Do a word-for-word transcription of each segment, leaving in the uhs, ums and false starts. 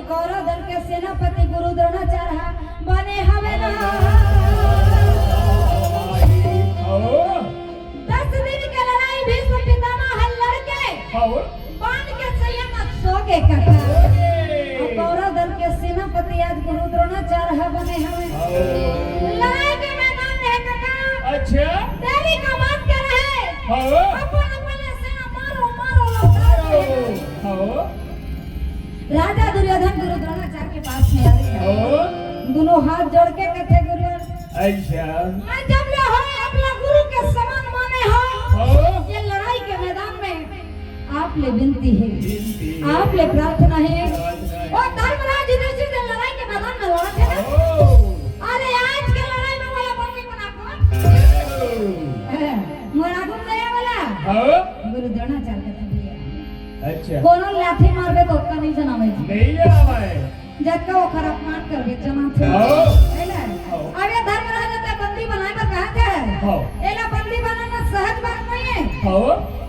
कौरव दल के सेनापति गुरु द्रोणाचार्य ह बने हवे ना। दस दिन के लड़ाई भीष्म पितामह ह लड़के बाण के सैया म सो के कटा। अउ कौरव दल के सेनापति आज गुरु द्रोणाचार्य ह बने हवे। लड़ाई के मैदान में कका अच्छा। देरी का बात कर रहे। अपन अपन सेना मारो, मारो, लौटा दो। राजा दुर्योधन गुरु द्रोणाचार्य के पास में आवे। दोनों हाथ जोड़ के कथे, गुरुवर, अच्छा। मैं जब ले हो अपना गुरु के समान माने हो, ये लड़ाई के मैदान में आप ले विनती हे, विनती हे। आप ले प्रार्थना हे। प्रार्थना हे। ओ धर्मराज युधिष्ठिर से लड़ाई के मैदान में लड़त हे ना। अरे आज के लड़ाई में वाला बंदी बना कौन? मोर आगू में आए वाला। गुरु द्रोणाचार्य कथे भैया। अच्छा। कोनो लाठी मारबे तो ओतका नहीं जनावे। नहीं जनावे। जतका ओखर अपमान करबे, जनाथे। हे ना? अब ये धर्मराज ल बंदी बनाए बर कहा थे। एला बंदी बनाना सहज बात नहीं हे।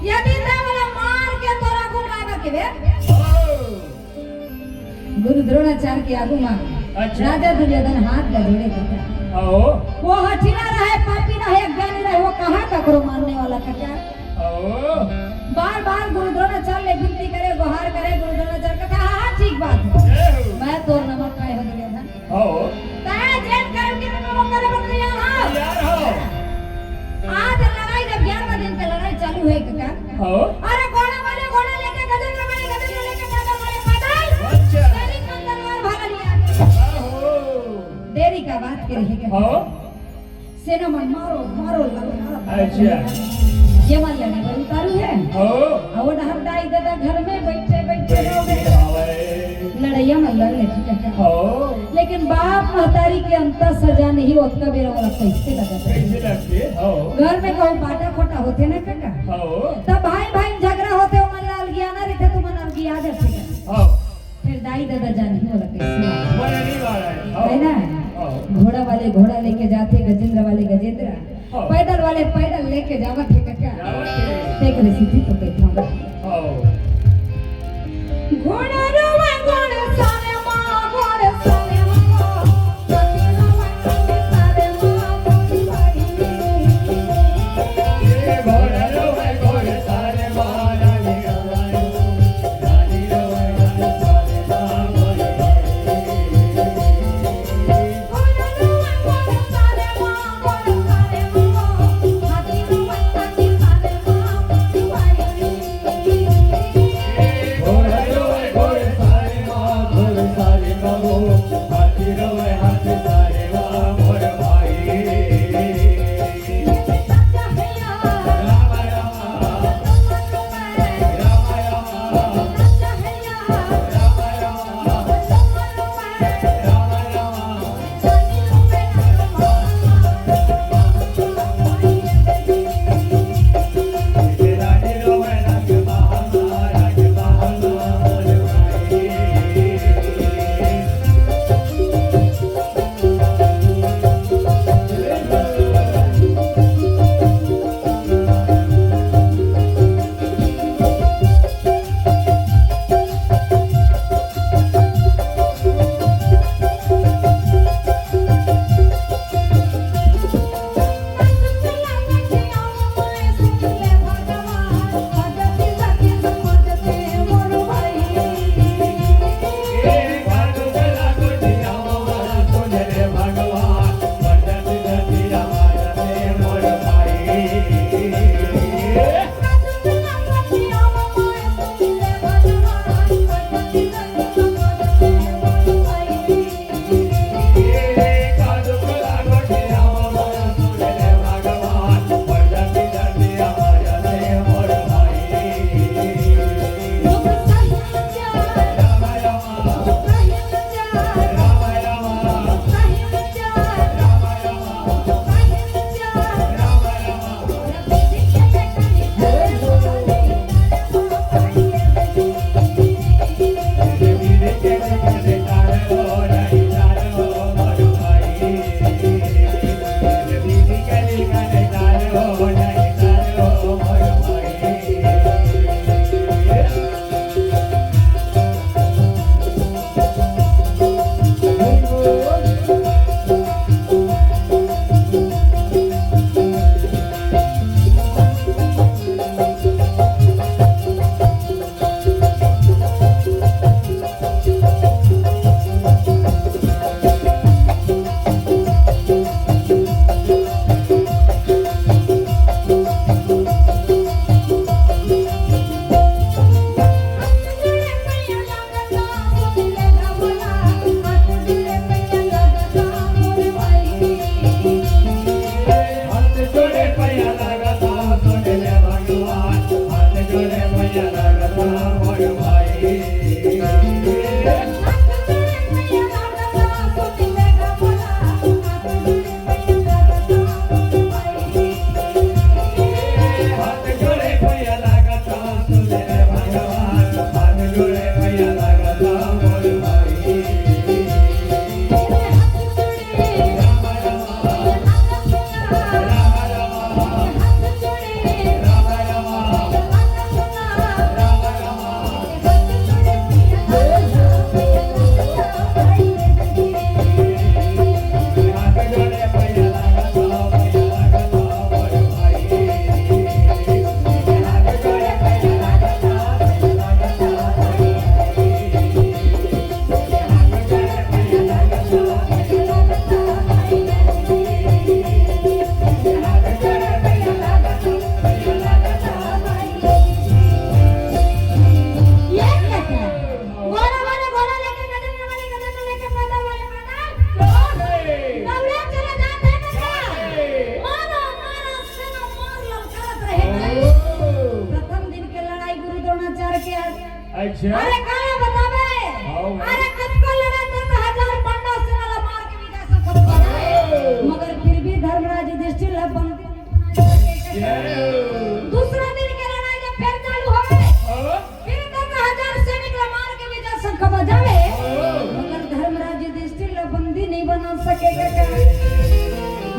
यदि ते वाला मार के तोरा गुम लागा के बे। गुरु द्रोणाचार्य के आगू मा अच्छा। राजा दुर्योधन हाथ ला जोड़े बेटा। वो हठीला रहे, पापी रहे, अज्ञानी रहे, वो कहाँ ककरो मानने वाला कका? बार बार गुरु द्रोणाचार्य ले विनती करे, गुहार करे, गुरु द्रोणाचार्य कथे, हाँ, हाँ, ठीक बात हे। मैं तोर नमक खाए हो दुर्योधन। तैं जेन करे के नमक करे बदले यहाँ। आज लड़ाई जब ग्यारहवाँ दिन के लड़ाई चालू हे कका। अरे घोड़ा वाले घोड़ा लेके, गजेंद्र वाले गजेंद्र लेके, पैदल वाले पैदल। अच्छा। सैनिक मन तलवार भाला लिया। देरी का बात के रहे कका। सेना मन मारो, मारो, लड़ो, मारो। अच्छा। ये मन लड़े बर उतारू हे। अउ वो डहर दाई ददा घर में बैठे, बैठे रहो। लड़ैया मन लड़ लेथे कका। लेकिन बाप महतारी के अंतर सजा नहीं, ओतका बेरा वाला कैसे लगत हे? कैसे लगथे? घर में कहूँ बाटा खोटा होथे ना कका। तब भाई भाई में झगड़ा होथे, ओमन ला अलगियाना रहिथे, तुमन अलगिया जाथे कका। फिर दाई ददा जानही वाला कैसे? हे ना? घोड़ा वाले घोड़ा लेके जाथे, गजेंद्र वाले गजेंद्र, पैदल वाले पैदल लेके जावत हे कका। देख ले सीधी तो बैठा। घोड़ा रोवे घोड़े सारे माँ, घोड़े सारे माँ।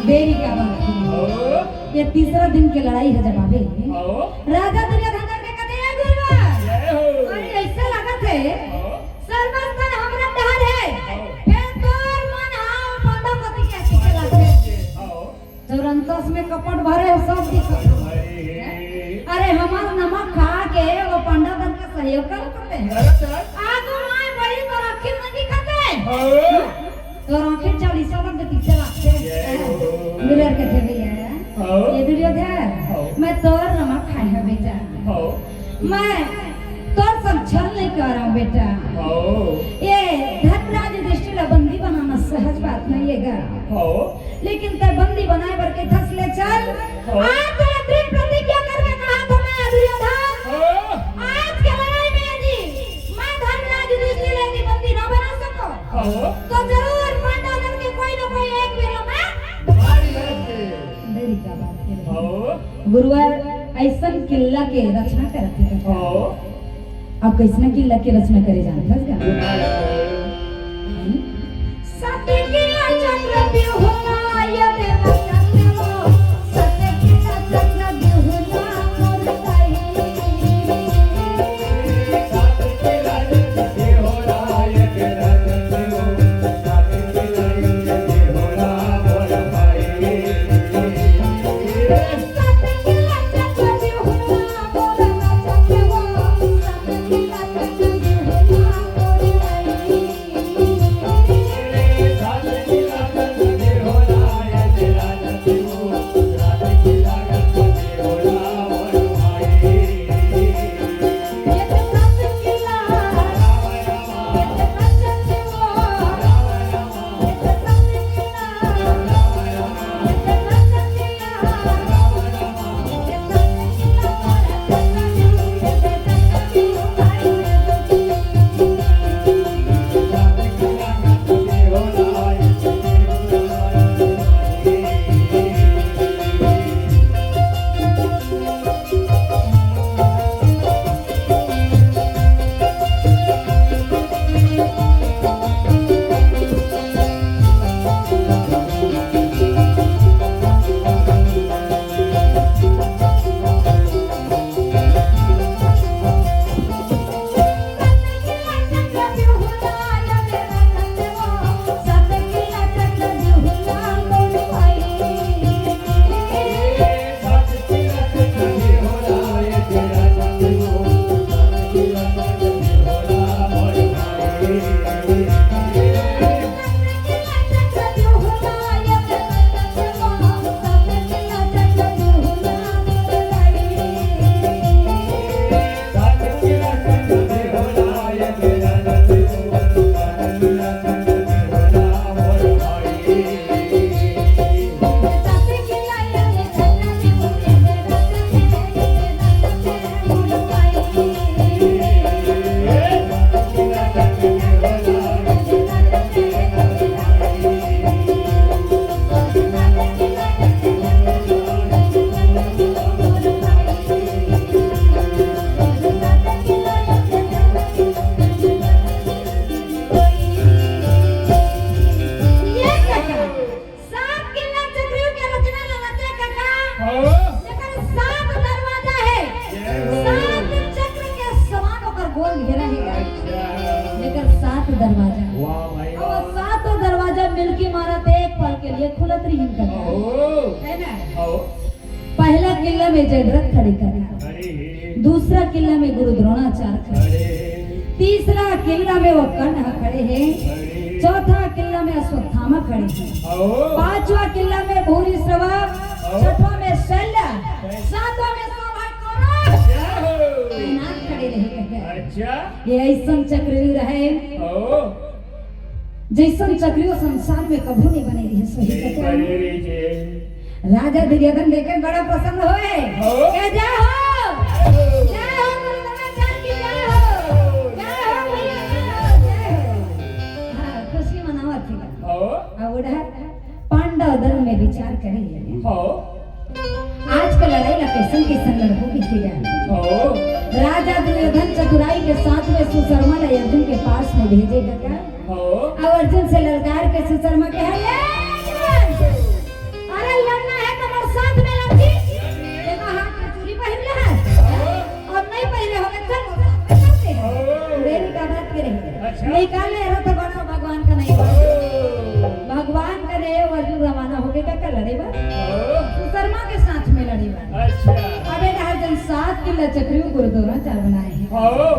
देरी का बात है। ये तीसरा दिन के लड़ाई है जब आवे। राजा दुर्योधन करके कहते हैं, "ए गुरुवर, अरे ऐसे लगत है, सर्वस्तर हमरा डहर है, फिर तोर मन हाव पांडव पति के पीछे लागते।" तुरंतस में कपट भरे हो, सब दिखत हो। अरे हमार नमक खा के वो पांडव दल का सहयोग कर सकते हैं। आगू माय बड़ी तोर आँखी में दिखते। तोर आँखी चालीसा लग के पीछे लागते। मिरर के थे भैया। ये दुर्योधन, मैं तोर नमक खाए हूँ बेटा। मैं तोर सब छल नहीं कर रहा हूँ बेटा। ये धर्मराज युधिष्ठिर ला बंदी बनाना सहज बात नहीं है गा। लेकिन तै बंदी बनाए बर के धस ले चल। आज तोला दृढ़ प्रतिज्ञा करके कहा था मैं दुर्योधन। आज के लड़ाई में यदि मैं धर्मराज युधिष्ठिर ला यदि बंदी ना बना सको, तो जरूर पांडव दल के कोई ना कोई एक बेरा मैं देरी का बात है। गुरुवर, ऐसन किल्ला के रचना करत हे। अब कैसना किल्ला के रचना करे जानथस का? सत किला चक्र बिहुला, ये देवा चक्र, सत किला चक्र बिहुला मोर ताई। सात किला चक्रव्यूह के रचना ललते कका। हाँ। जेकर सात दरवाजा हे। जय हो। सात चक्र के समान ओकर गोल घेरा हे। अच्छा। जेकर सात दरवाजा। वाह भाई और वाह। सातों दरवाजा मिलके मारत एक पल के लिए खुलत रहिन कका। ओहो। है ना? आओ। पहला किला में जयद्रथ खड़े कका। अरे हे। दूसरा किला में गुरु द्रोणाचार्य खड़े। अरे। तीसरा किला में वो कर्ण खड़े हे। अरे। चौथा किला में अश्वत्थामा खड़े हे। आओ। पांचवा किला में भूरिश्रवा, आओ। छठवा में शल्य, शल्य। सातवां में सौ भाई कौरव जय हो। तैनात खड़े रहे कका। अच्छा। ये ऐसन चक्रव्यूह रहे। आओ। जैसन चक्रव्यूह संसार में कभू नहीं बने रहे, सही नहीं कका। बने रहे जी। राजा दुर्योधन देखे बड़ा प्रसन्न होए। हो। कहे, "जय हो, जय हो गुरु द्रोणाचार्य की जय हो, जय हो भैया, जय हो, जय हो।" हाँ, खुशी मनावत हे। हो। अब उधर पांडव दल में विचार करे। हो। आज के लड़ाई ला कैसन कैसन लड़बो बीती जाए। हो। राजा दुर्योधन चतुराई के साथ में सुशर्मा ला अर्जुन के पास में भेजे कका। हो। अब अर्जुन से ललकार के सुशर्मा कहे, "ए अर्जुन, अरे अच्छा। निकाले रथ घोड़ा भगवान का नहीं बा। भगवान का नहीं, अर्जुन रवाना होके का कर लड़े बा? हाँ। सुशर्मा के साथ में लड़े बा। अच्छा। अबे रहा जन सात किला चक्रियों गुरु द्रोणाचार्य बनाए हैं। हाँ।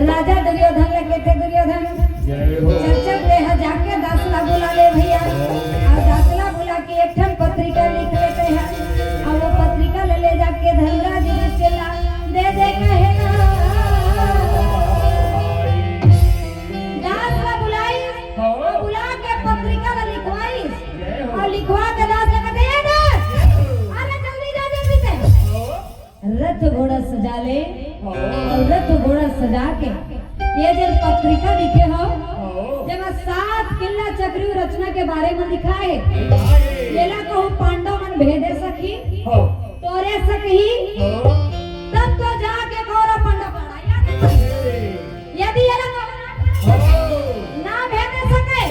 राजा दुर्योधन लगे थे, दुर्योधन जय हो। चल चल ले हा जाके दास ला बुला ले भैया। और दास ला बुला के एक ठन पत्रिका लिख लेते हैं। और वो पत्रिका ले, ले जाके धर्मराज युधिष्ठिर ला दे दे कहे ना। दास ला बुलाई, हाँ। बुला के पत्रिका ला लिखवाई। जय हो। और लिखवा के दास ला कहते, "ए दास, अरे जल्दी जा, जल्दी से।" हाँ। रथ घोड़ा सजा ले। हाँ। और रथ घोड़ा सजा के ये जो पत्रिका लिखे हो, हाँ। जेमा सात किला चक्रियों रचना के बारे में लिखा है। लिखा है। येला कहूँ पांडव मन भेदे सकही, हाँ। टोरे सकही, हाँ। तब तो जाके कौरव पांडव लड़ाई आगे बढ़ही। यदि येला कहूँ ना, हाँ। ना भेदे सके,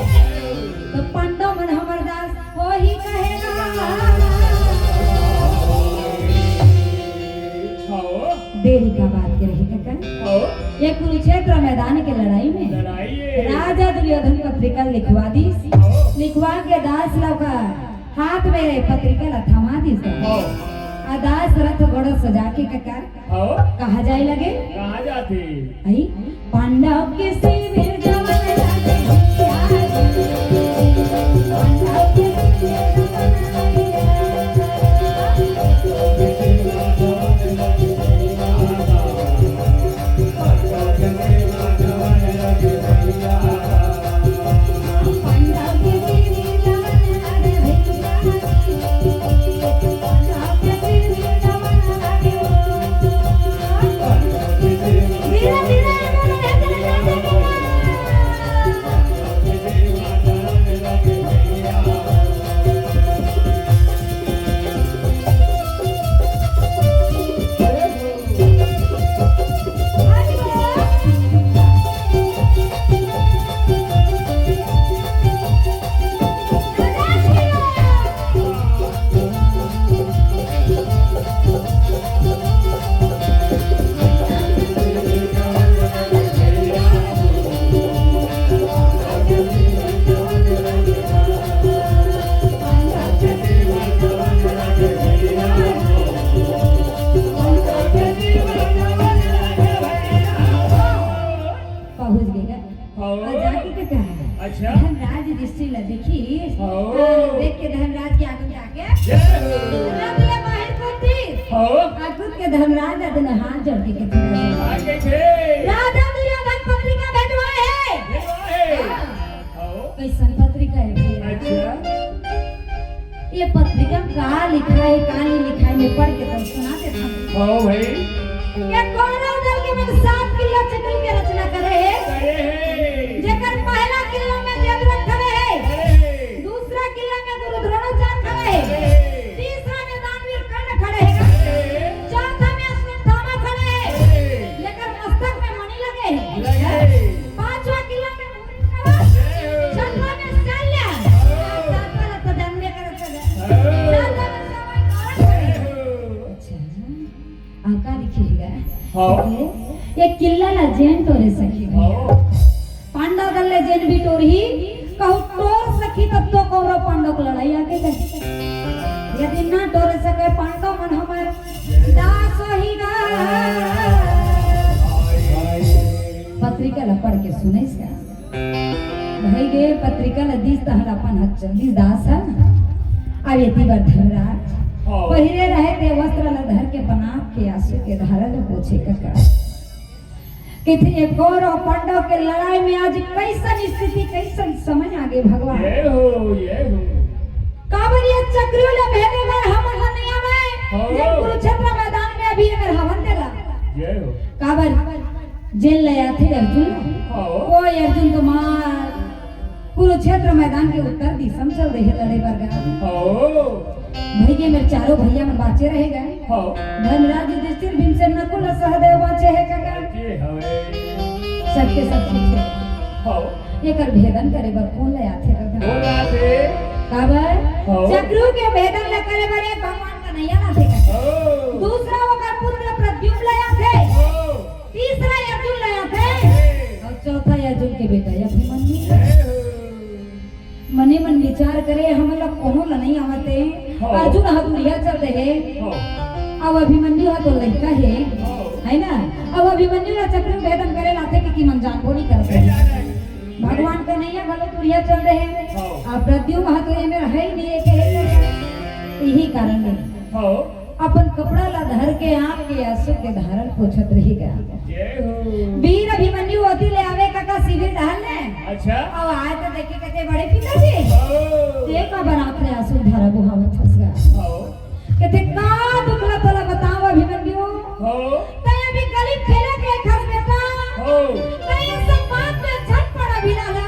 तो पांडव मन हमर दास होही कहे ना। हाँ। देरी का बात के रही कका। हाँ। ये कुरुक्षेत्र मैदान के लड़ाई में लड़ाई है। राजा दुर्योधन पत्रिका लिखवा दी। हाँ। लिखवा के दास ला का हाथ में पत्रिका ला थमा दी। हाँ। आ दास रथ घोड़ा सजा के कका हाँ। कहाँ जाए लगे? कहाँ जाते? आई, पांडव के शिविर जवन लगे भैया जी। पांडव के शिविर जवन लगे। पांडव के शिविर जवन लगे भैया जी। पहुंच गए। हाँ। और जाके के कहा है? अच्छा। धर्मराज युधिष्ठिर ला देखी, हाँ। देख के धर्मराज के आगे जाके जय हो। रथ ले बाहर कुंती। हाँ। आ कूद के धर्मराज ला दुनो हाथ जोड़ के कहते हैं, आ गए थे। राजा दुर्योधन पत्रिका भेजवाए है। भेजवाए है। हाँ। हाँ। कैसन पत्रिका है भैया? अच्छा। ये पत्रिका का लिखा है, का नहीं लिखा है, मैं पढ़ के तो सुना देता हूँ। हाँ भाई। ये कौरव दल के मन सात किला चक्र के रचना करे है। करे है। जेकर पहला किला में जयद्रथ खड़े है। करे है। दूसरा किला में गुरु द्रोणाचार्य खड़े है। करे है। तीसरा में दानवीर कर्ण खड़े है। करे है। चौथा में अश्वत्थामा खड़े है। करे है। जेकर मस्तक में मणि लगे है। लगे है। पांचवा किला में छठवा में शल्य। सातवां ला तो जानबे करत हवे। सातवां में सवाई कौरव है। अच्छा, अउ का लिखे हे गा? हाँ। ये किला ला जेन टोरे सकही भैया। हाँ। पांडव दल ले जेन भी टोरही, कहूँ टोर सकही तब तो कौरव पांडव के लड़ाई आगे जाही। यदि ना टोरे सके पांडव मन हमर दास होही गा। पत्रिका ला पढ़ के सुनइस गा। भई गे पत्रिका ल दीस तहन अपन हक चल दीस दास ह। अब एती बर धर्मराज हाँ। पहिरे रहे ते वस्त्र ल धर के पनाप के आंसू के धारा ल पोछे कका। कथे ये कौरव पांडव के लड़ाई में आज कइसन स्थिति, कइसन समय आगे भगवान। ये हो, ये हो। काबर ये चक्रियों ल भेदे बर हमन ल नइ आवय। हाँ। जेन कुरुक्षेत्र मैदान में अभी अगर हवन तेला। ये हो। काबर जेन ले आथे अर्जुन, हाँ। वो अर्जुन तो मार कुरुक्षेत्र मैदान के उत्तर दिशा म चल दे हे लड़े बर गा। हाँ। भई गे मेर चारों भैया मन बाचे रहे गा। हाँ। धर्मराज युधिष्ठिर भीमसेन नकुल सहदेव बाचे हे कका। बाचे हवे। सबके सब ठीक हे। हाँ। एकर भेदन करे बर कोन ले आथे कका? कोन आथे? काबर? हाँ। चक्रू के भेदन ल करे बर एक भगवान कन्हैया ल आथे कका। हाँ। दूसरा ओकर पुत्र प्रद्युम्न ल आथे। हाँ। तीसरा अर्जुन ल आथे। हाँ। अउ बेटा अभिमन्यु। मने मन विचार करे, हमन ला कोनो ला नहीं आवत हे। हाँ। अर्जुन ह दूरिहा चल दे हे। हाँ। अब अभिमन्यु ह तो लइका हे, हाँ। है ना? अब अभिमन्यु ला चक्रव्यूह भेदन करे लाथे कि, कि मन जानबो नहीं करत हे। भगवान कन्हैया घलो दूरिहा चल दे हे। हाँ। अब प्रद्युम्न ह तो एमे रहे ही नहीं, एके हे करे। यही कारण ले हाँ। अपन कपड़ा ला धर के आँख के आंसू के धारन पोछत रहि गा। जय हो। वीर अभिमन्यु ओती ले आवे कका शिविर डहर ले। अच्छा। अब आए तो देखे कथे, "बड़े पिताजी, ओ। ते काबर आँख ले आंसू धारा बोहावत हस गा?" ओ। कथे, "का दुख ला तोला बताओ अभिमन्यु?" ओ। तैं अभी गली खेले के खस बेटा। ओ। तैं ये सब बात में झट पड़ा भी ना ला।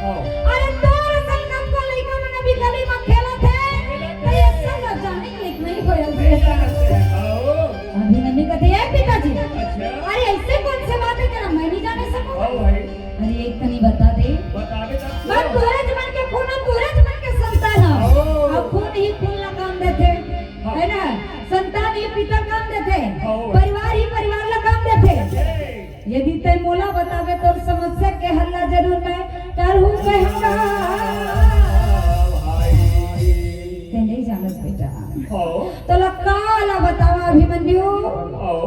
हाँ। अरे तोर असन कतको लइका मन अभी गली म खेलत हे, त ये सब ल जाने के लिए नहीं होय रे। हाँ। अभिमन्यु कथे, "ए पिताजी, अच्छा। अरे ऐसे कौन से बात हे तेरा मैं नहीं जाने सकूं?" हाँ भाई। अरे एक तनी बता दे। बता दे तब। बस तोरे जमन के खून, तोरे जमन के संतान हे। हाँ। अब खून ही खून ला काम देथे, हाँ। है ना? संतान ही पिता काम देथे, हाँ। परिवार ही परिवार ला काम देथे। जय। यदि तैं मोला बताबे तोर समस्या के हल ला जरूर मैं करहूं कहूंगा। तैं नहीं जानस बेटा। हाँ। तोला का ला बतावा अभिमन्यु? हाँ।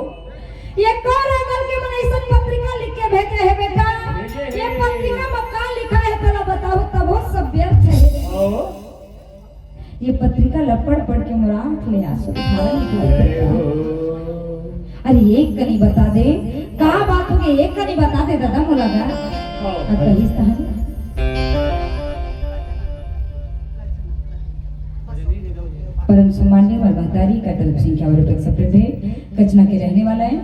ये कौरव दल के मन अइसन पत्रिका लिख के भेजे हे बेटा। भेजे हे। ये पत्रिका में का लिखा हे तोला बताहूं तभो सब व्यर्थ हे। हाँ। ये पत्रिका ला पढ़ पढ़ के मोर आँख ले आंसू धारा निकल गया। अरे एक कनी बता दे, का बात हो गई, एक कनी बता दे दादा मोला गा। हाँ। अब कहिस तहन। परम सम्माननीय हमारे महतारी का तरफ से इक्यावन रुपए का सप्रेम है, कचना के रहने वाला है।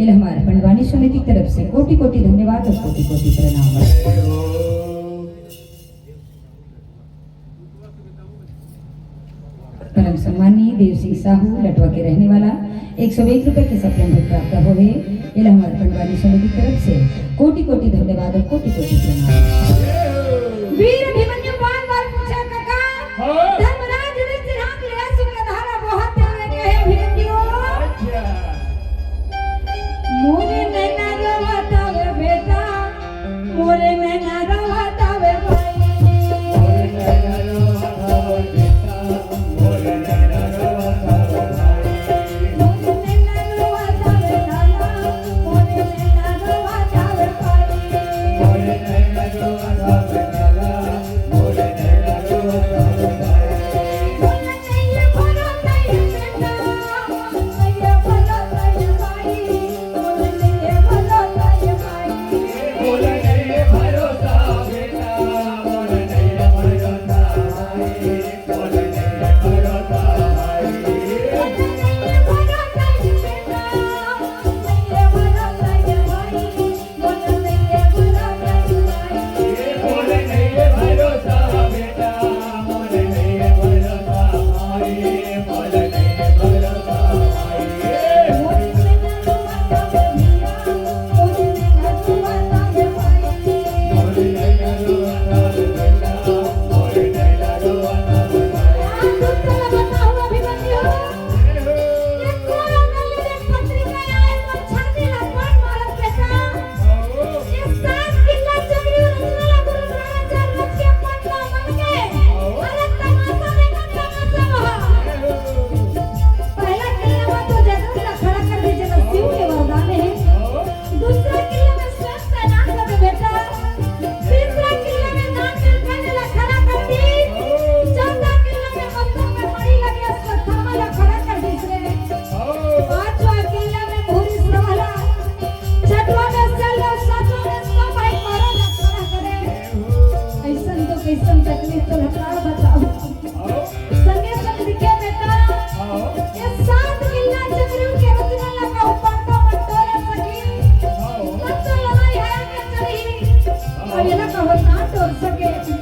ये हमारे पंडवानी समिति की तरफ से कोटि कोटि धन्यवाद और कोटि कोटि प्रणाम। परम सम्माननीय देव सिंह साहू लटवा के रहने वाला एक सौ एक रुपए के सप्रेम भेंट प्राप्त होहे। एला हमर पंडवानी समिति तरफ से कोटि कोटि धन्यवाद और कोटि कोटि प्रणाम। वीर अभिमन्यु बार बार पूछे कका, हाँ। धर्मराज ने चिराग लिया सुखधारा बहुत हुए कहे अभिमन्यु। अच्छा। मोरे नैना रोवत हवे बेटा, मोरे नैना रोवत हवे भाई। मोरे नैना रोवत हवे बेटा, मोरे नैना रोवत हवे भाई। मोरे नैना रोवत हवे लाला, मोरे नैना रोवत हवे भाई। मोरे नैना रोवत हवे लाला, मोरे नैना रोवत हवे भाई। मोरे नैया भरो नैया बेटा, मोरे नैया भरो नैया भाई। पहला किला में तो जगत ला खड़ा कर दे, जगत शिव के वरदान हे। दूसरा किला में स्वयं तैनात कर दे बेटा। तीसरा किला में दान करने ला खड़ा कर दी। चौथा किला में पत्थर में मणि लगे, अश्वत्थामा ला खड़ा कर दी रे। पांचवा किला में भूरी श्रवला, छठवा में सल्लो, सातवां में सो भाई मारो ला खड़ा करे। ऐसन तो कैसन तकलीफ तो हटा बताओ। संगे संग लिखे बेटा, हाँ। ये सात किला चक्रव्यूह के रचना लगा उपांडव मंडोला सखी। हाँ। तब तो लड़ाई हरा के चली। हाँ। अब ये ना कहो ना तोड़ सके।